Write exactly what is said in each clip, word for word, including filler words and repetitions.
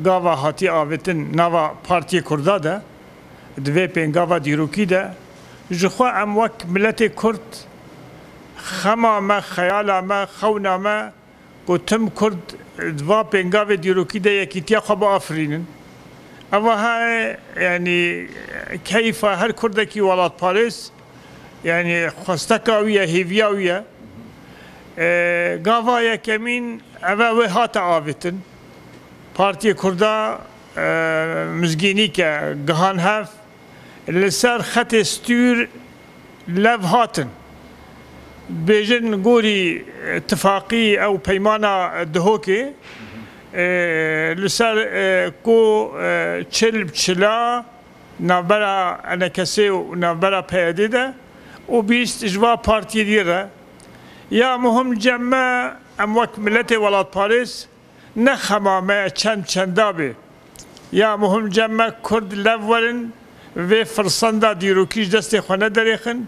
Gava hatî avêtin nava Partiyê Kurda de, di vê pêngava dîrokî de, ji xwe em wek miletê Kurd xema me, xeyala me, xewna me ku tim Kurd di va pêngavê dîrokî de yekîtiya xwe biafirînin. Eva he, yanî keyfa her Kurdekî welatparêz, yanî xwesteka wî ye, hêviya wî ye. E, gava yekemîn eve wê hate avêtin. Partiyê Kurda, e, mizgînî ke gihan hev, li ser xetê stûr lev hatin. Bêjin gorî tifaqî ew peymana Duhokê, e, li ser, e, ku, e, çil bi çila navbera E N K S û navbera P Y D de û bîst ji va partiyê dî re. Ya muhim cem me, em wek miletê welatparêz ne xema me çend çenda bê. Ya muhim cem me Kurd lev werin, vê firsenda dîrokî ji destê xwe nederêxin,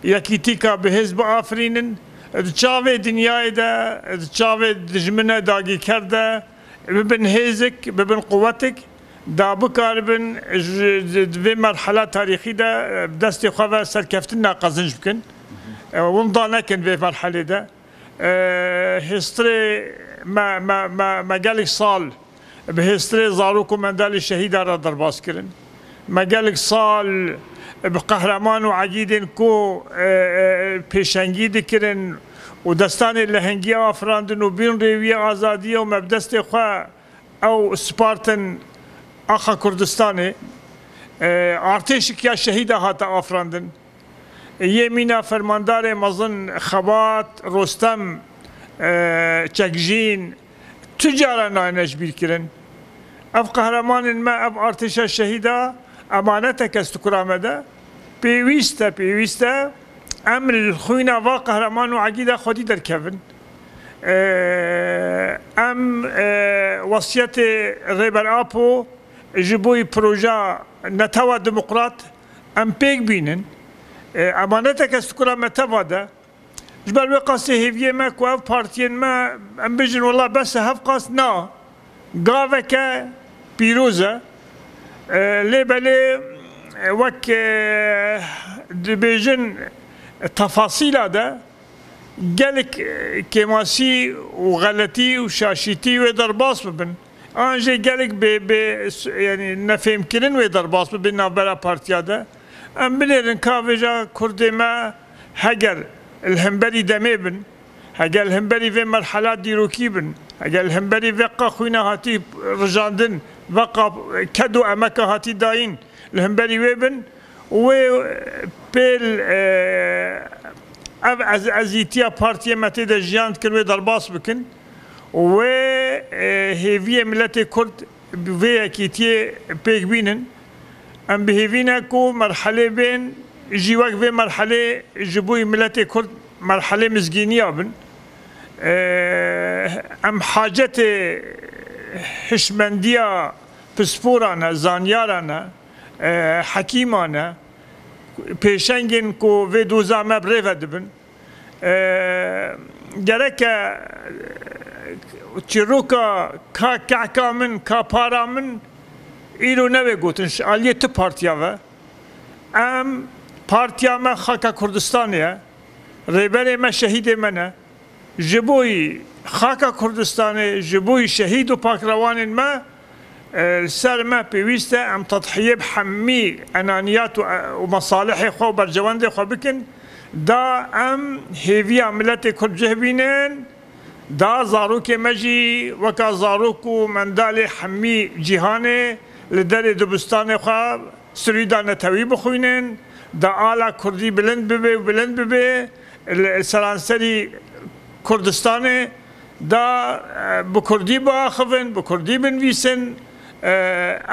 yekîtîka bihêz biafirînin, di çavê dinyayê de, di çavê dijmine dagîker de bibin hêzik, bibin quwetik, da bikaribin ji, di, di vê merhela tarîxî de, e, bi destê xwe ve serkeftina qezinc bikin. E, winda nekin vê merhelê de. E, hêstirê me, me, me, me gelek sal bi hêstirê zarok û mendalê şehîda re derbas kirin. Me gelek sal bi qehreman û egîdên ku, e, e, pêşengî dikirin û destanê lehengî afirandin û bîn rêwiyê azadiyê û me bi destê xwe ew spartin axa Kurdistanê, e, artêşik ya şehîda hate afirandin. Yê mîna fermandarê mezin Xebat, Rostem, e, Çekjîn, tu cara nayne ji bîr kirin. Ev qehremanên me, ev artêşa şehîda emaneteke stikura me de. Pêwîst e, pêwîst e em li xwîna va qehreman û egîda xwedî derkevin. E, em, e, wesiyetê Rêber Apo ji bo proja netewa demokrat em pêk bînin. E, emaneteke stikura me teva de. Ji ber wê qasê hêviyê me ku ev partiyên me, em bijin, wela bes e, hevqas na. Gaveke pîroz e. E, lê belê, e, wek, e, dibêjin, e, tefasîla de gelek, e, kêmasî û xeletî û şaşîtî wê derbas bibin. An jî gelek bê, bê, yanî nefêmkirin wê derbas bibe navbera partiya de. Em binêrin ka vêca Kurdê me heger li hemberî demê bin, heger li hemberî vê merhela dîrokî bin, heger li hemberî veqa xwîna hatî rijandin, veqa ked û emeka hatî dayîn, li hemberî wê bin, wê pêl, e, ev ez-, ezîtiya partiyê me tê de jiyan dikin, wê derbas bikin. Wê, e, hêviyê miletê Kurd bi vê yekîtiyê pêk bînin. Em bi hêvî ne ku merhelê bên jî wek vê merhelê ji bo miletê Kurd merhelê mizgîniya bin. E, em hacetê hişmendiya pisporan e, zanyaran e, e, hekîman e, pêşengên ku vê doza me bi rê ve dibin. E, gereke çîroka ka kehka min, ka para min îro nebe gotin ji aliyê ti partiya ve. Em, partiya me xaka Kurdistanê ye. Rêberê me şehîdê me ne. Ji bo yî xaka Kurdistanê, ji bo yî şehîd û pakrewanên me, e, li ser me pêwîst e em tedhiyê bi hemî enaniyat û, e, û mesalihê xwe û bercewendê xwe bikin, da em hêviya miletê Kurd cih bînin, da zarokê me jî weka zarok û mendalê hemî cîhanê li derê dibistanê xwe Sirûda netewî bixwînin, da ala kurdî bilind bibe û bilind bibe, li seranserî Kurdistanê da, e, bi kurdî biaxivin, bi kurdî binivîsin. E,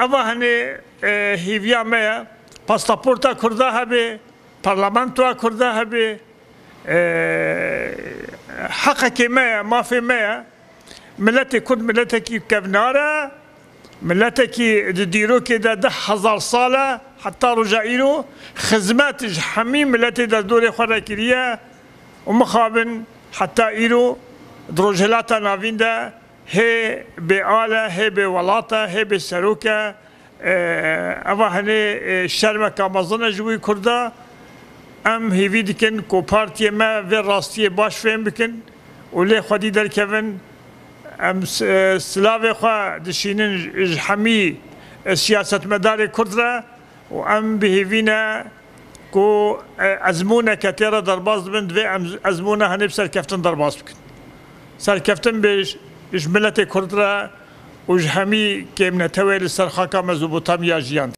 eva hinê, e, hêviya me ye. Pasaporta kurda hebe, parlamentoya kurda hebe. E, heqekê me ye, mafê me ye. Miletê Kurd miletekî kevnar e, miletekî di dîrokê de deh hezar sal e, heta roja îro xizmet ji hemî miletê derdorê xwe re kiriye û mixabin heta îro di Rojhilata Navîn de hê bê al e, hê bê welat e, hê bê serok e. E, eva hinê, e, şermeka mezin e ji wî Kurda. Em hêvî dikin ku partiyê me vê rastiyê baş fêm bikin û lê xwedî derkevin. Em s-, e, silavê xwe dişînin ji hemî, e, siyasetmedarê Kurd re û em bi hêvî ne ku, e, ezmûneke tê re derbas dibin, divê em ezmûna hinê bi serkeftin derbas bikin. Serkeftin bê ji, ji miletê Kurd re û ji hemî kêmnetewê li ser xaka Mezopotamya jiyan.